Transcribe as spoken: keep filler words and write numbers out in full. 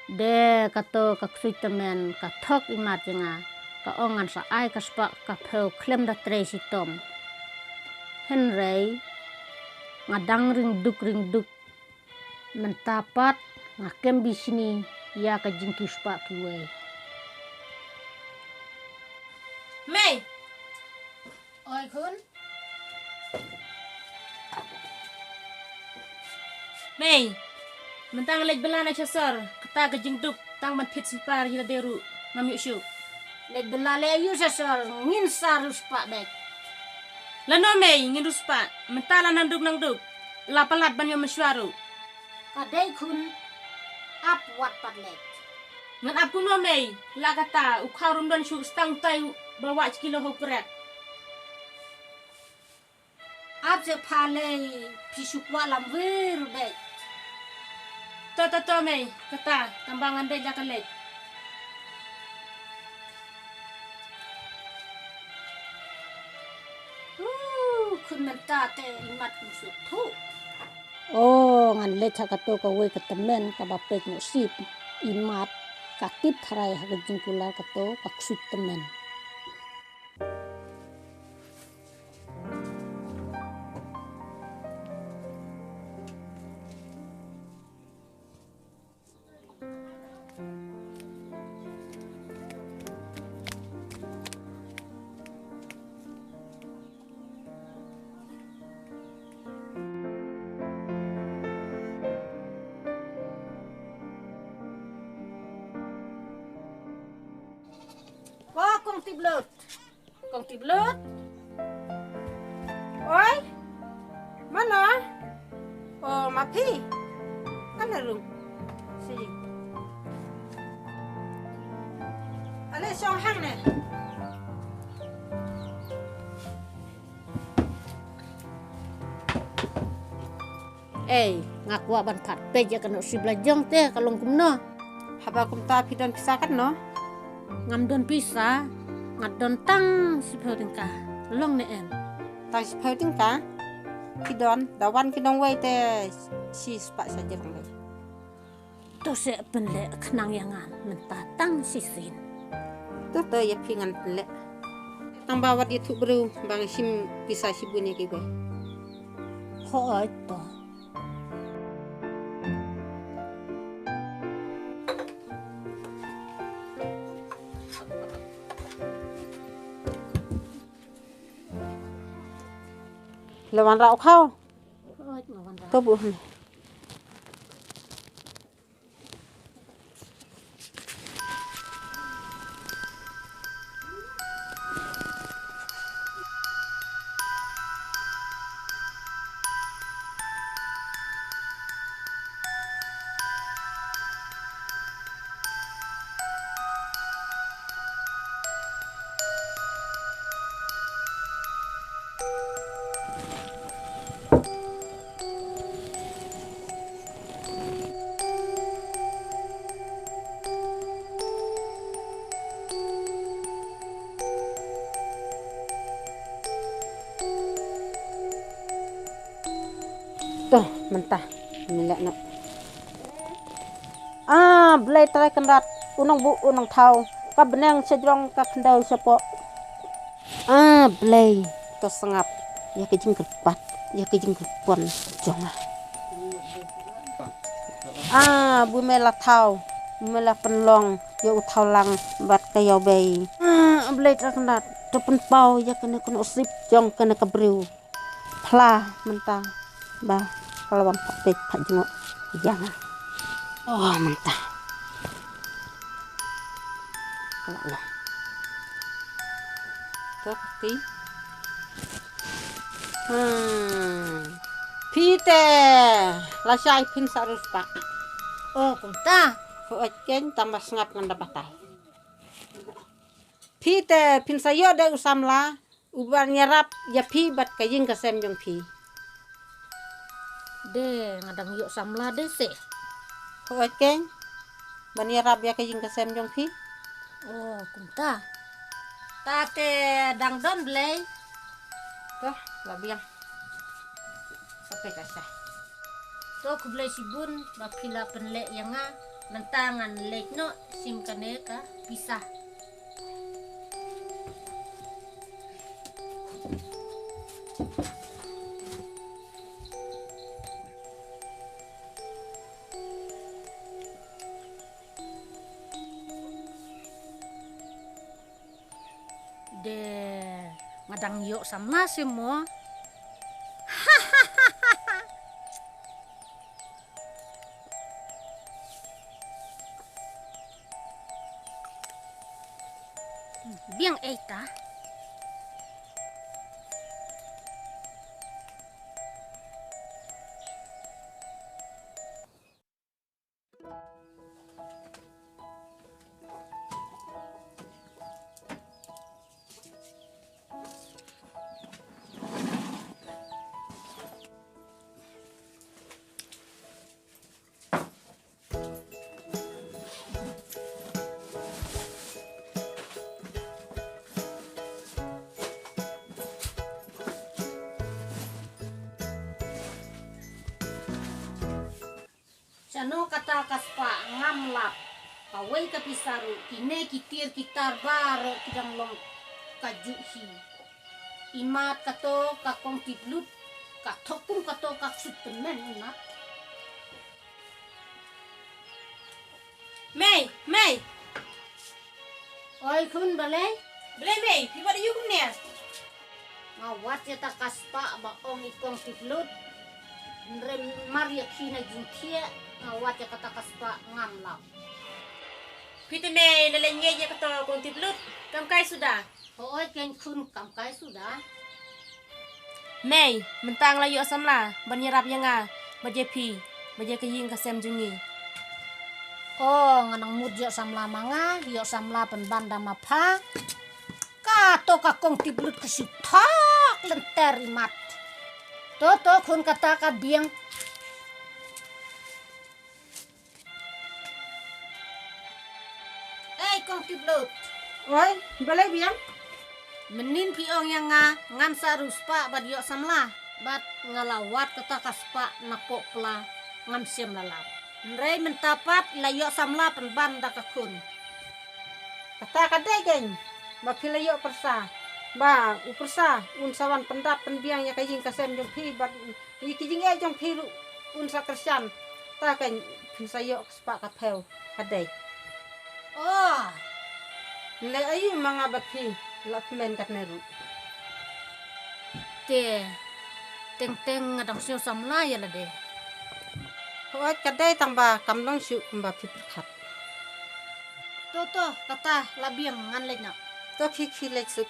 De kato ka ksuid tymmen ka thok imat ïa nga, ka ong ngan sa ai ka spah ka phew khlem da trei shitom. Hynrei nga dang ring duk ring duk. Mynta pat nga kem bishni ïa ka jingkiew spah kiwei. Mei! Oi khun. Mei, mynta nga leit bylla na sha sor, kata ka jingduk tang ban thied slippers hi lade ruh ngam ïoh shuh. Leit bylla leh aïu sha sor, ngin sa riewspah beit. Lano Mei, ngin riewspah, mynta la nang duk nang duk, la palat ban ïoh mynshuwa ruh. Ka dei khun, ap wat pat leit. Ngan ap kumno Mei, la kata u khaw ruh ym don shuh, sa tang utai ba wah shi kilo ha u krek. Ap seh pha lei, phi shu kwah lamwir beit. To to to Mei, kata tang ba ngan dei la ka leit. Uh, khun mynta te imat kum suk thuh. Oh, ngan leit ha kato kawei ka tymmen kaba peit noh sip. Imat ka tip tharai ha ka jingkular kato ka ksuid tymmen. Ko kong Tiplut. Kong Tiplut. Oi. Mano? Oh, ma phi. Kan na rung. Si. Ale shong hang ne. Ei, nga kwah ban pat peit ïa ka Nohsip la jong te ka long kumno. Haba kumta phi don pisa katno? Ngam don pisa, nga don tang shiphew tyngka. Long ne em? Tang shiphew tyngka? Phi don, da wan ki nongwei te shispah sa jrong lei. To seh pynleh khnang ïa nga mynta tang shisien. To to ïa phi ngan pynleh. Tang ba wat ïathuh briew ba nga shim pisa shibun ïa kiwei. Hooid to. La wanrah u khaw. Hooid, nga wanrah. To buh hangne. To, mynta. Ngi leh noh. Ah, Blei Trai Kynrad, u nongbuh u nongthaw, ka bneng sha jrong ka khyndew sha poh. Ah, Blei, to sngap ïa ka jingkyrpad, ïa ka jingkyrpon jong nga. Ah, bun me la thaw, bun me la pynlong ïa u thawlang bad ka ïawbei. Ah, Blei Trai Kynrad, to pynpaw ïa kane ka Nohsip jong kane ka briew. Phla mynta ba ka la wan pat peit pat jngoh ïa nga. Oh, mynta. Ka la long. To kti. Hmm. Phi te lashai phin sa riewspah. Oh, kumta. Hooid keiñ, tang ba sngap ngan da batai. Phi te phin sa ïoh de u samla. Uban ïarap ïa phi bad ka ïing ka sem jong phi. De nga dang ïoh samla de se. Hooid keiñ. Ban ïarap ïa ka ïing ka sem jong phi. Oh, kumta. Ta te dang don Blei. To, la biang. Sa peit sa. To khublei shibun ba phi la pynleh ïa nga. Mynta ngan leit noh shim kane ka pisa. De, nga dang ïoh samla seh mo. Biang ei ta. Shano kata ka spah ngam lap. Kawei ka pisa ruh, kine ki tiar ki tar baroh ki dang long kajuh hi. Imat kato ka kong Tiplut, ka thok kum kato ka ksuid tymmen imat. Mei, Mei. Oi khun, balei? Balei Mei, phi wad ïa u kumne? Nga wad ïa kata ka spah ba ong i kong Tiplut. Hynrei mar ïa ki na jingthiah, nga wad ïa kata ka spah ngam lap. Phi te Mei, la leh ngeit ïa kato kong Tiplut, kam kai suda. Hooid keiñ khun, kam kai suda. Mei, mynta nga la ïoh samla ban ïarap ïa nga bad ïa phi bad ïa ka ïing ka sem jong ngi. O, nga nang mut ïoh samla ma nga, ïoh samla pynban da ma pha. Kato ka kong Tiplut ka shu thok lynter imat. To, to khun, kata ka biang. Ei kong Tiplut. Oi, balei biang? Mynnin phi ong ïa nga ngan sah ruh spah bad ïoh samla. Bad nga la wad kata ka spah na poh pla, ngam shym la lap. Hynrei mynta pat la ïoh samla pynban da ka khun. Kata ka dei keiñ ba phi la ïoh pyrsa, ba u pyrsa un sa wan pyndap pynbiang ïa ka ïing ka sem jong phi bad ïa ki jingeh jong phi ruh un sa kyrshan. Ta keiñ phin sa ïoh ka spah ka phew ka dei. O. Leh aïu ma nga bad phi la kmen katne ruh. Te teng teng nga dang sngew samla ïa lade. Hooid ka dei tang ba kam long shuh kumba phi pyrkhat. To to, kata la biang, ngan leit noh. To khie khie, leit suk.